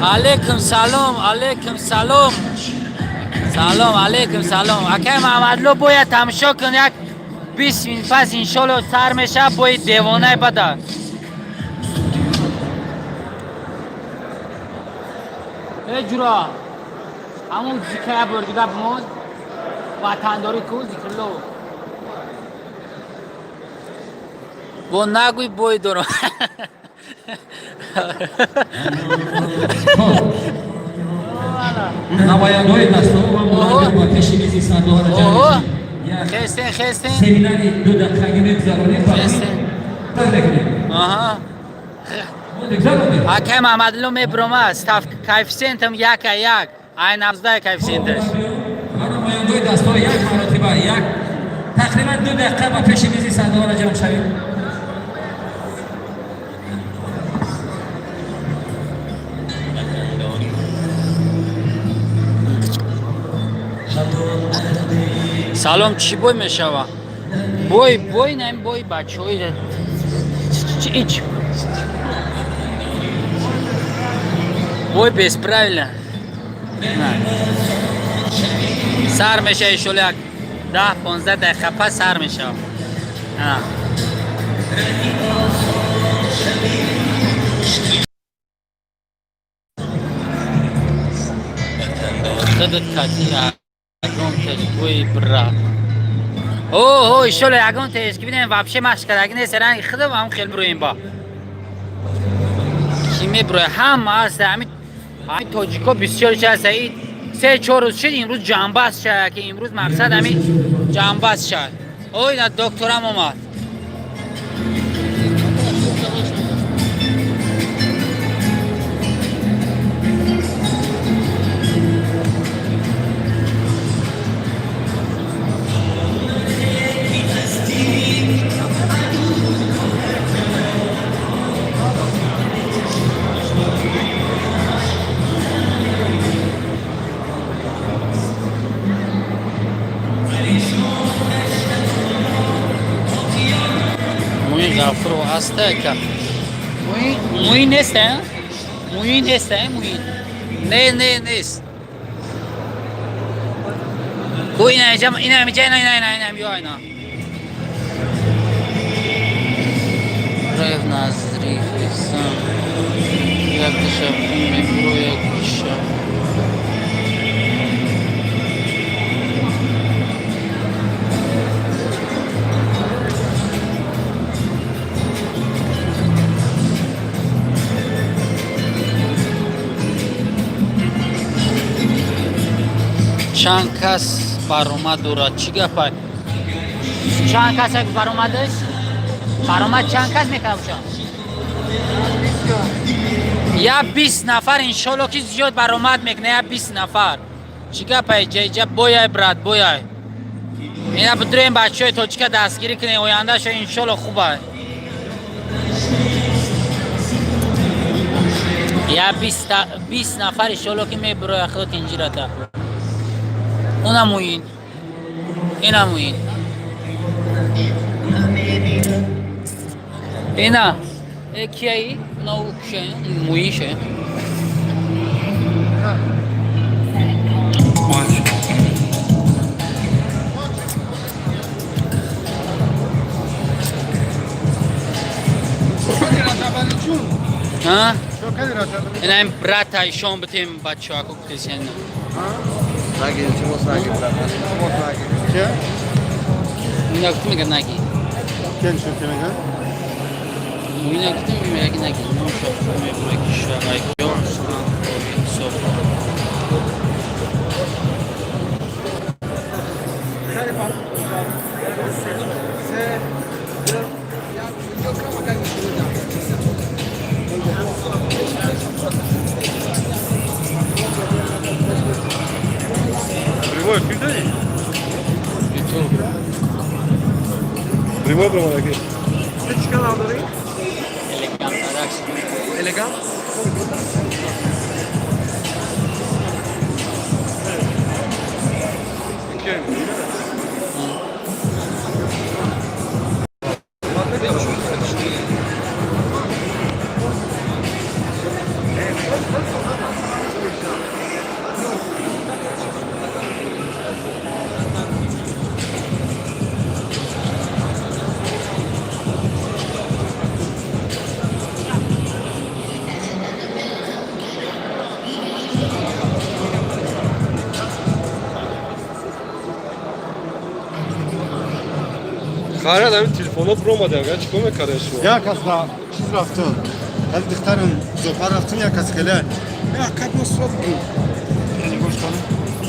Алейкум салом, алейкум салом. Салом, алейкум салом. Акай Маҳмадло, бояд тамошо кун, як 20 минут пас иншолло сар мешавад бои девонаи бада. Э ҷура, ҳамун зикра бор дига бимон. Ватандорӣ ку зикрло. Бо нагӯй бой дорам. Намояндаҳои дастаҳо ва мураббиён ба пеши мизи сардорара ҷамъ Оҳо. мешаванд. Як Хестен, хестен. семинари 2 дақиқагӣ мегузаронем ва Хестен. тар мекунем. Аҳа. Мо гузаронем. Акай Маҳмадло меброма, став коэффициентам яка як. Ай 19 коэффициенташ. Ва намояндаҳои дастаҳо як маротиба як тақрибан 2 дақиқа ба пеши мизи сардорара ҷамъ шавед. Салом, чӣ бой мешава? Бой, бой, на бой бачаҳои ич. Бой без правила. Сар меша иншолло як 10-15 дақиқа пас сар мешава. А. Худат кати ягон теш бой брат. О, иншолло ягон теш ки бинем вообще машқ кардаги нест, ранги худам ҳам хел броем ба. Ки меброя ҳама аст, ҳами ҳами тоҷико бисёр ҳаст, и 3-4 рӯз шуд, имрӯз ҷамбаст шад, ки имрӯз мақсад ҳами ҷамбаст шад. Ой, на докторам омад. Муин Ғафуров ҳаста ка? Муин, Муин нест, а? Муин нест, а? Муин. Не, не, нест. Ку ина иҷа, ина иҷа, ина, ина, ина, ина, биё ина. Рев Назри Хисан. Як шаб мебро, як шаб. Чанд кас баромад дорад? Чӣ гапай? Чанд кас баромадаш? Баромад чанд кас мекунад? Я 20 нафар иншолло ки зиёд баромад мекунад, я 20 нафар. Чӣ гапай? Ҷа бояй брат, бояй. Ина бидурем бачаҳои тоҷика дастгирӣ кунем, ояндаашо иншолло хубай. Я 20 нафар иншолло ки мебуроя худо тинҷирата. Уна Муин. Ина Муин. Ина. Э кияи? Уна у киша? Муин ше. А? Ина им брата ишон битем бачаҳо ку кисен. Наги, илтимос, наги, брат. Илтимос, наги. Че? Ина гуфтим мега наги. Кен шуд ки мегӯяд? Ина гуфтим мега наги. Нӯшо мебура киша ё ҳисоб. Прямой эфир дадӣ? Прямой бромадаки. Чӣ канал дорӣ? Элегант Продакшн. Элегант? Хайрат, ҳамин телефонҳо биромадем, чӣ кор мекардем шумо? Як кас ба чиз рафтам, аз духтарам зоопарк рафтам, як кас хеле як как мо сурат нигоҳ кардам,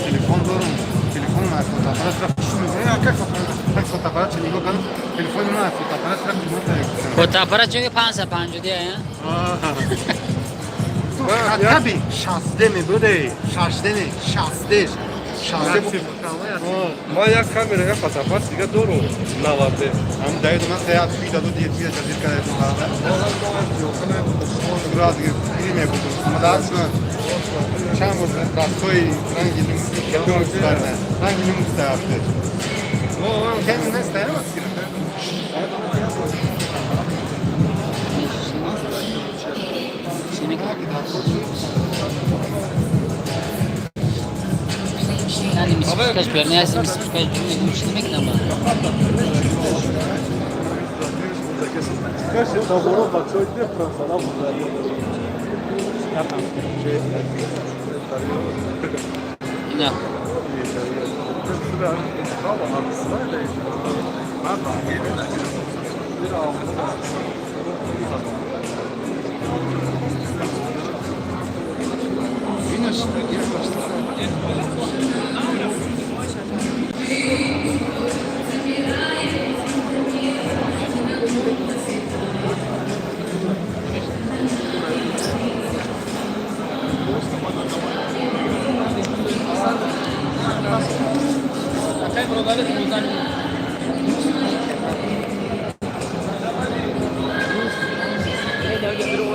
телефон дорам, телефон аз фотоаппарат рафт, чӣ мезанам, як как фотоаппарат, фотоаппарат нигоҳ кардам, телефони ман аз фотоаппарат рафт. Фотоаппарат чунки 550 я? Таби 60 мебуде, 60 не, 60, 60. Ман як камера, як фотоаппарат дига дорум, 90. Ҳам даиду ман саят фида ду дия тия ҷазир кардам, раз гири мебудум, чанд боз дастҳои ранги ранги лимуста рафте. Кеми неста, я Чӣ мекунад? Яъне миспускаш берни аст, миспускаш чӣ мекунам? Каши заборо бачаҳои дидем, профессионал буд. Ина.